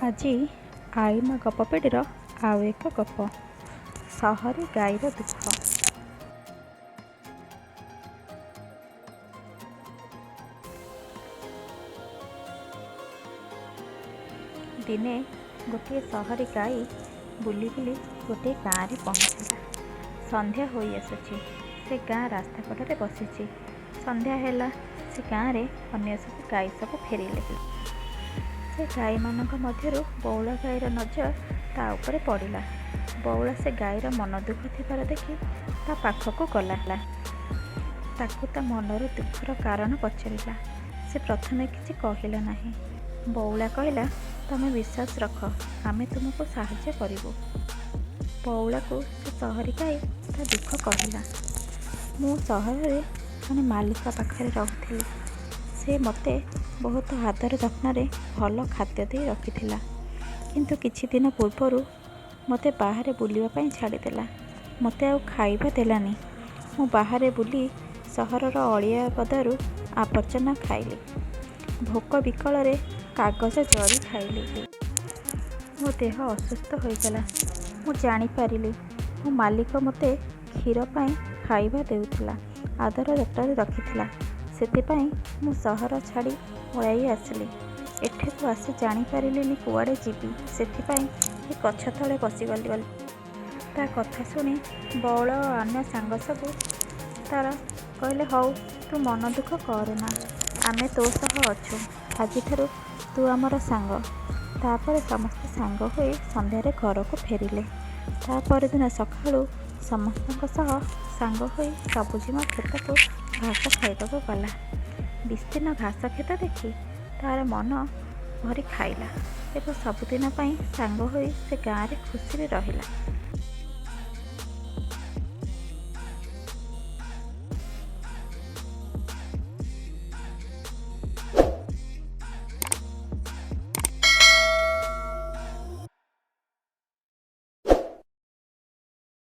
ଆଜି ଆଈମା ଗପପେଡ଼ିର ଆଉ ଏକ ଗପ, ସହରୀ ଗାଈର ଦୁଃଖ। ଦିନେ ଗୋଟିଏ ସହରୀ ଗାଈ ବୁଲି ବୁଲି ଗୋଟିଏ ଗାଁରେ ପହଞ୍ଚିଲା। ସନ୍ଧ୍ୟା ହୋଇଆସୁଛି। ସେ ଗାଁ ରାସ୍ତାକଡ଼ରେ ବସିଛି। ସନ୍ଧ୍ୟା ହେଲା। ସେ ଗାଁରେ ଅନ୍ୟ ସବୁ ଗାଈ ସବୁ ଫେରିଲେ। ସେ ଗାଈମାନଙ୍କ ମଧ୍ୟରୁ ବଉଳା ଗାଈର ନଜର ତା' ଉପରେ ପଡ଼ିଲା। ବଉଳା ସେ ଗାଈର ମନଦୁଃଖ ଥିବାର ଦେଖି ତା' ପାଖକୁ ଗଲା। ତାକୁ ତା' ମନର ଦୁଃଖର କାରଣ ପଚାରିଲା। ସେ ପ୍ରଥମେ କିଛି କହିଲା ନାହିଁ। ବଉଳା କହିଲା, "ତମେ ବିଶ୍ୱାସ ରଖ, ଆମେ ତୁମକୁ ସାହାଯ୍ୟ କରିବୁ।" ବଉଳାକୁ ସେ ସହରୀ ଗାଈ ତା' ଦୁଃଖ କହିଲା। "ମୁଁ ସହରରେ ଜଣେ ମାଲିକ ପାଖରେ ରହୁଥିଲି। ସେ ମୋତେ ବହୁତ ଆଦର ଯତ୍ନରେ ଭଲ ଖାଦ୍ୟ ଦେଇ ରଖିଥିଲା। କିନ୍ତୁ କିଛିଦିନ ପୂର୍ବରୁ ମୋତେ ବାହାରେ ବୁଲିବା ପାଇଁ ଛାଡ଼ିଦେଲା। ମୋତେ ଆଉ ଖାଇବା ଦେଲାନି। ମୁଁ ବାହାରେ ବୁଲି ସହରର ଅଳିଆ ଗଦାରୁ ଆବର୍ଜନା ଖାଇଲି। ଭୋକ ବିକଳରେ କାଗଜ ଜରି ଖାଇଲି। ମୋ ଦେହ ଅସୁସ୍ଥ ହୋଇଗଲା। ମୁଁ ଜାଣିପାରିଲି, ମୋ ମାଲିକ ମୋତେ କ୍ଷୀର ପାଇଁ ଖାଇବା ଦେଉଥିଲା, ଆଦର ଯତ୍ନରେ ରଖିଥିଲା। ସେଥିପାଇଁ ମୁଁ ସହର ଛାଡ଼ି ପଳାଇ ଆସିଲି। ଏଠାକୁ ଆସି ଜାଣିପାରିଲିନି କୁଆଡ଼େ ଯିବି। ସେଥିପାଇଁ ଏ ଗଛ ତଳେ ବସିଗଲି।" ତା' କଥା ଶୁଣି ବଉଳା ଓ ଅନ୍ୟ ସାଙ୍ଗ ସବୁ ତା'ର କହିଲେ, "ହଉ, ତୁ ମନଦୁଃଖ କରନା। ଆମେ ତୋ ସହ ଅଛୁ। ଆଜିଠାରୁ ତୁ ଆମର ସାଙ୍ଗ।" ତା'ପରେ ସମସ୍ତେ ସାଙ୍ଗ ହୋଇ ସନ୍ଧ୍ୟାରେ ଘରକୁ ଫେରିଲେ। ତା' ପରଦିନ ସକାଳୁ ସମସ୍ତଙ୍କ ସହ ସାଙ୍ଗ ହୋଇ ସବୁଜିମା କ୍ଷେତକୁ ଘାସ ଖାଇବାକୁ ଗଲା। ବିସ୍ତୀର୍ଣ୍ଣ ଘାସ କ୍ଷେତ ଦେଖି ତା'ର ମନ ଭରି ଖାଇଲା ଏବଂ ସବୁଦିନ ପାଇଁ ସାଙ୍ଗ ହୋଇ ସେ ଗାଁରେ ଖୁସିରେ ରହିଲା।